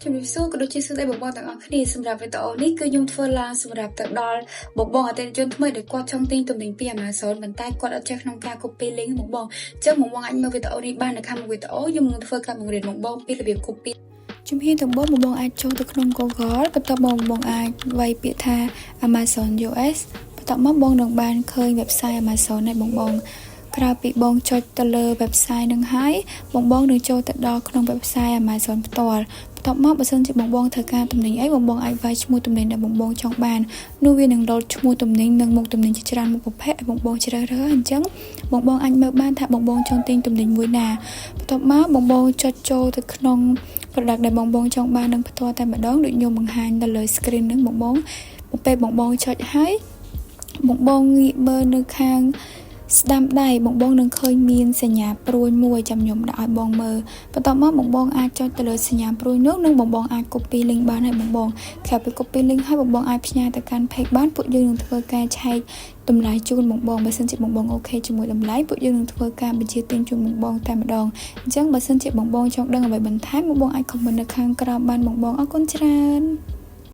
ជំរាបសួរក៏ដូចជាសួស្តីបងប្អូនទាំងអស់គ្នា។សម្រាប់វីដេអូនេះគឺខ្ញុំធ្វើឡើងសម្រាប់ទៅដល់បងប្អូនអតិថិជនថ្មីដែលគាត់ចង់ទិញទំនិញពី Amazon ប៉ុន្តែគាត់អត់ចេះក្នុងការ copy link បងបងអញ្ចឹងបងបងអាចមើលវីដេអូនេះបាននៅខាងមុខវីដេអូខ្ញុំនឹងធ្វើការបង្រៀនបងបងពីរបៀប copy។ ជំហានដំបូងបងបងអាចចូលទៅក្នុង Google បន្ទាប់មកបងបងអាចវាយពាក្យថា Amazon US បន្ទាប់មកបងនឹងបានឃើញ website Amazon ហើយបងបងក្រៅពីបងចុចទៅលើ website នឹងហើយបងបងនឹងចូលទៅដល់ក្នុង website Amazon ផ្ទាល់បន្ទាប់មកបើសិនជាបងបងត្រូវការទំនិញអីបងបងអាចវាយឈ្មោះទំនិញដែលបងបងចង់បាននោះវានឹងលោតឈ្មោះទំនិញនិងមុខទំនិញជាច្រើនមុខប្រភេទឲ្យបងបងជ្រើសរើសអញ្ចឹងបងបងអាចមើលបានថាបងបងចង់ទិញទំនិញមួយណាបន្ទាប់មកបងបងចុចចូលទៅក្នុង product ដែលបងបងចង់បាននឹងផ្ទាល់តែម្ដងដូចខ្ញុំបង្ហាញនៅលើ screen ហ្នឹងបងបងពេលបងបងចុចហើយបងបងងាកមើលនៅខាងស្ដាំដៃបងបងនឹងឃើញមានសញ្ញាព្រួញមួយចាំខ្ញុំដាក់ឲ្យបងមើលបន្ទាប់មកបងបងអាចចុចទៅលើសញ្ញាព្រួញនោះនិងបងបងអាច copy link បានហើយបងបងក្រៅពី copy link ហើយបងបងអាចផ្ញើទៅកាន់ page បានពួកយើងនឹងធ្វើការឆែកតម្លៃជូនបងបងបើសិនជាបងបង OK ជាមួយតម្លៃពួកយើងនឹងធ្វើការបញ្ជាទិញជូនបងបងតែម្ដងអញ្ចឹងបើសិនជាបងបងចង់ដឹងអ្វីបន្ថែមបងបងអាច comment នៅខាងក្រោមបានបងបងអរគុណច្រើន។